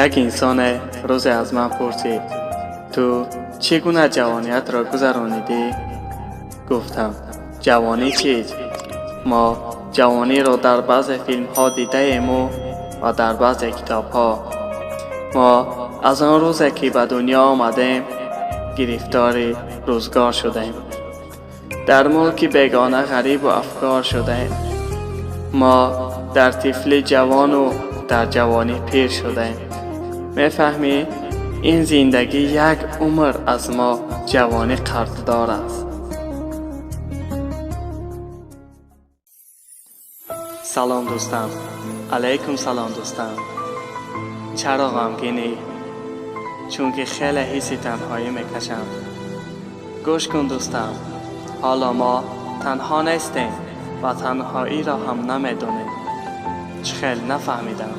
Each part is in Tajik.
Як инсоне рӯзе аз ман пурсид: «Ту чӣ гуна ҷавониятро гузаронидӣ?» Гуфтам: «Ҷавонӣ чист? Мо ҷавониро дар баъзе филмҳо дидаему ва дар баъзе китобҳо. Мо аз он рӯзе ки ба дунё омадем, гирифтори рӯзгор шудем. Дар мулки бегона ғарибу афгор шудем. Мо дар тифлӣ ҷавону дар ҷавонӣ пир шудем. Мефаҳмӣ, ин зиндагӣ як умр аз мо ҷавонӣ қарздор аст». Салом, дӯстам. Алайкум салом, дӯстам. Чаро ғамгинӣ? Чунки хеле ҳисси танҳоӣ мекашам. Гӯш кун, дӯстам, ҳоло мо танҳо нестем ва танҳоиро ҳам намедонем. Чӣ хел, нафаҳмидам.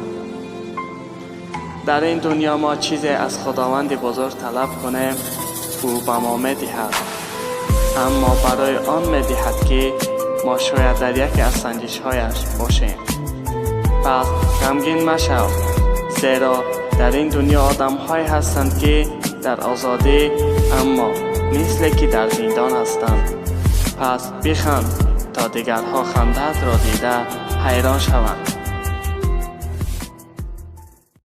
Дар ин дунё мо чизе аз Худованди бузург талаб кунем, ӯ ба мо медиҳад. Аммо барои он медиҳад, ки мо шояд дар яке аз санҷишҳояш бошем. Пас ғамгин машав, зеро дар ин дунё одамҳое ҳастанд, ки дар озодӣ, аммо мисле ки дар зиндон ҳастанд. Пас биханд, то дигарҳо хандаатро дида ҳайрон шаванд.